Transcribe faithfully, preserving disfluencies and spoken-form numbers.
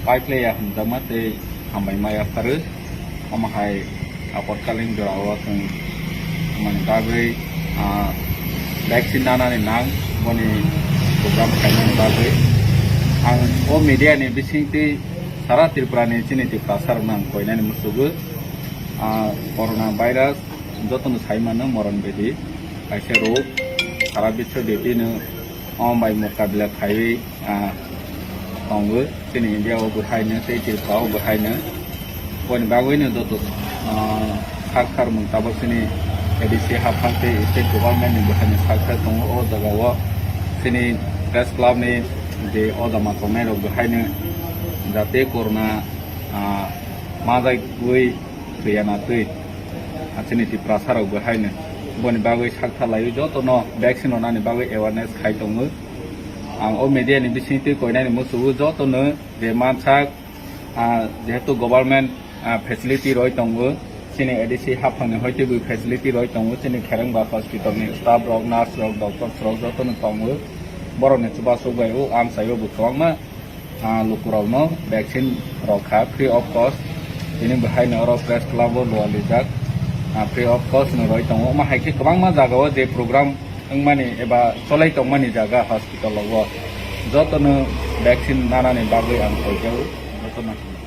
Pai phlaiya hwnjakma tei hambai ma yapharwi. Omo hai apotkalin jorao chwng mani bagwi, ah, vaccine nanani nang, boni program khainani bagwi. Ang o media ni bisingtwi sara Tripura ni chini Tiprasa rokno ang koinani musugo. Ah, corona virus jotono sai mano moron bedi kaisa rog, sara biswa bedi no omo bai mokabila khaiwi, ah, tongo. Chini India o bwhaino tei Tripura o bwhaino. Boni bagwino joto, ah, sarkar mung tabok chini A D C haphang tei state government ni bwhaino sarkar tongo o jagao. Chini press club ni je o jama tongnai rok bwhaino jate corona, ah, majagwi thwiya na twi, ah, chini Tiprasa rok bwhaino. Boni bagwi sak thalaiwi jotono vaccine rwnani bagwi awareness khai tongo. Ang o media ni bisingtwi koinani musugo jotono je mansak, ah, jehetu government, ah, facility roi tongo, chini A D C haphangni hoitwi bo facility roi tongo, chini Kherengba hospital ni staff rok, nurse rok, doctors rok jotono tongo. Borokni chubasuk bai o amchaio bo kwbangma, ah, lukurokno vaccine rok kha free of cost. Tini bwhaino oro press club o lualijak, ah, free of cost no roi tongo. Omo hai khe kwbangma jagao je program wngmani eba cholai tongmani jaga hospital o jotono vaccine nanani bagwi ang koijao jotono.